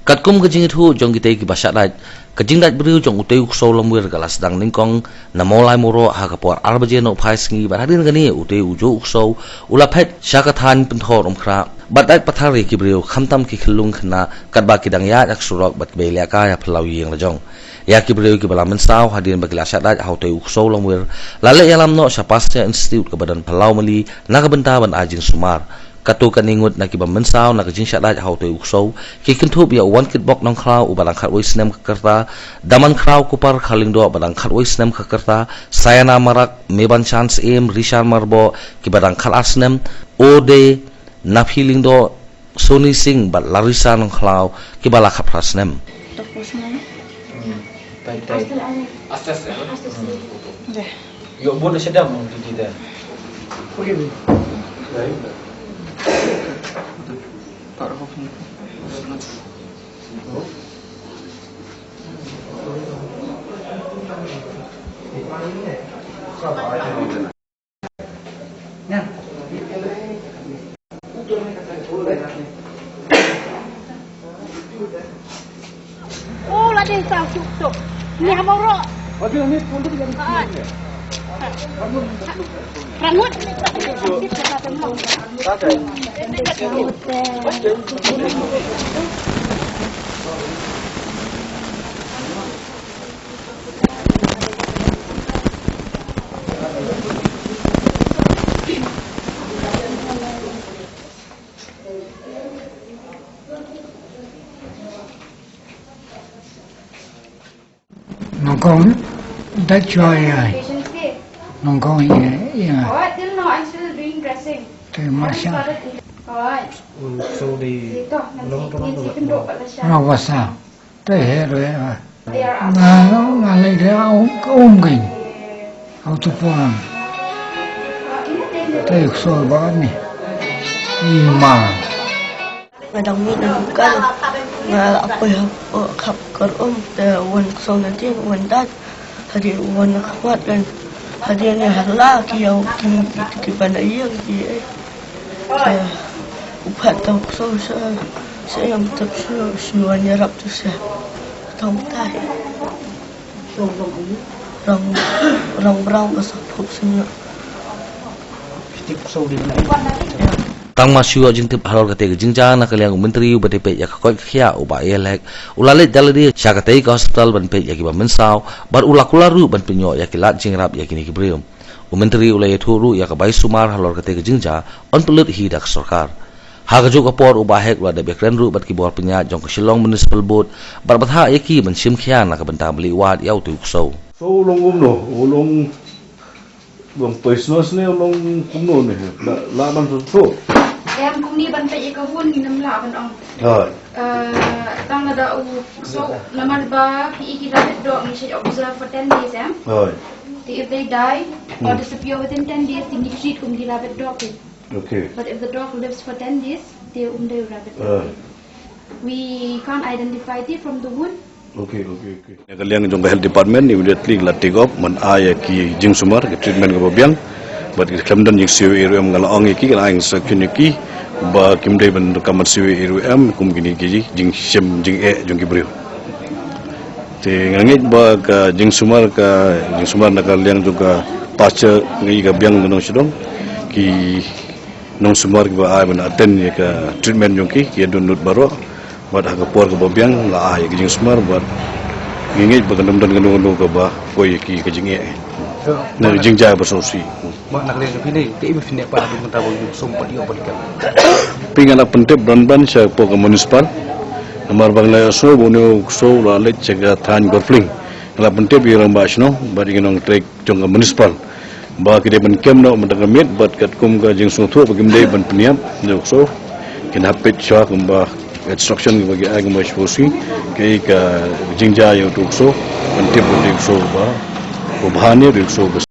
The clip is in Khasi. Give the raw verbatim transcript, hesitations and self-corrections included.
Katkum ka jingithuh jong kitei kiba shah dait, ka jingdait briew jong utei u ksew longwir ka la sdang nyngkong na Mawlai Mawroh ha ka por ar baje nohphai sngi, bad hadien kane utei u juh u ksew u la phet sha ka thaiñ Pynthor Umkhrah bad dait pathar ïa ki briew, khamtam ki khyllung khynnah katba ki dang ïaid ha ka surok bad kiba ïalehkai ha phyllaw ïing lajong. Ïa ki briew kiba la mynsaw hadien ba ki la shah dait ha utei u ksew longwir la leit ïalam noh sha Pasteur Institute kaba don phyllaw mali na ka bynta ban ai jingsumar. Katto katne ngut na kiba mynsaw na ka jingshah dait ha utei u ksew ki kynthup ïa u Wankitbok Nongkhlaw uba dang khatwei snem ka rta, Damankhraw Kupar Kharlyngdoh ba dang khatwei snem ka rta, Sayana Marak, Mebanshan Syiem, Rishan Myrboh kiba dang khatar snem, Ode Naphi Lyngdoh, Sony Singh bad Larissa Nongkhlaw kiba la khatphra snem. Tokos na. Hmm. Tai, tai. Aste, aste. Aste, aste. Hmm. Deh. Yo, buat dah sedap, Mama, di kita. Okey, Bu. Baik. Pak Rohop ni. Oh, la dei sa suk suk. Ni ha Mawroh. Ah. Rangut. Nongkong, that joy, I. Nongkong, yeah, yeah. Alright, till now I'm still doing dressing. Te masha. Alright. So the long Rawasa. Te he re. Nga, nga lei de au, um gin. Au tu puan. Te so ba ni. Ima. Nga dang mih na dukkan. Nga la poi ha, ha kar um te wan kso na dien wan dat. Hadien wan na khmat kan. Hadien ni hala ki au ki, ki, ki ban ai ki, eh. Te u phat tau kso sa, sa yang tep shu, shu wan yarap tu sa. Tang tai. Rang, rang brang ka sa phup sini. Tang ma shu ïoh jingtip halor katei ka jingjia na ka liang u Myntri uba dei peit ïa ka koit ka khiah u Bah A L Hek u la leit da lade sha katei ka hospital ban peit ïa kiba mynsaw bad u la kular ruh ban pynïoh ïa ki lad jingïarap ïa kine ki briew. U Myntri u la ïathuh ruh ïa ka bai sumar halor katei ka jingjia yn pynlut hi da ka sorkar. Ha kajuh ka por u Bah Hek u la dep ïakren ruh bad ki bor pynïaid jong ka Shillong Municipal Board bad bthah ïa ki ban shim khia na ka bynta ban leit wad ïa utei u ksew. So u long kumno, u long, long poisonous ne u long kumno ne? La, la ban so. Em, kumne ban peit ïa ka wound ngim lah ban ong. Hooid. Eh, tang lada u ksew namar ba phi i ki rabbit dog ngi shait observe for ten days, em. Hooid. Te if they die or disappear within ten days, te ngi treat kum ki rabbit dog te. Okay. But if the dog lives for ten days, te um dei u rabbit dog. We can't identify te from the wound. Okay, okay, okay. Na ka liang jong ka health department immediately la take up ban ai ïa ki jingsumar, ki treatment kaba biang. Bad ki khlem don jingsiewspah ruh em, nga la ong ïa ki, nga la ai instruction ïa ki ba kim dei ban donkam ban siewspah ruh em kum kine ki jingshim jingeh jong ki briew. Te nga ngeit ba ka jingsumar, ka jingsumar na ka liang jong ka pasture ngi ka biang na nongshong shnong, ki nongsumar kiba ai ban attend ïa ka treatment jong ki, ki ïa don lut baroh. Bad ha ka por kaba biang la ai ïa ka jingsumar bad ngi ngeit ba kan ym don kano kano kaba poi ïa ki ka jingeh. Na ka jingjia ba sngewsih. Ba na ka liang jong phi ne, kaei ba phin ïa pynpaw ha ka bynta ba u ksew pat ïoh ban kem? Phi, nga la pyntip ban ban sha pok ka municipal. Namar ba nga la ïohsngew ba une u ksew u la leit sha ka thaiñ Gorpling. Nga la pyntip ïa i rangbah shnong bad ïa ki nongtrei jong ka municipal ba ki dei ban kem noh mynta ka miet, bad katkum ka jingsngewthuh ba kim dei ban pynïap ïa u ksew, kin hap peit shuwa kumba instruction kiba ki ai kumba shuwa shi, kaei ka jingjia ïa u ksew, ban tip u ksew ba u bha ne u ksew ba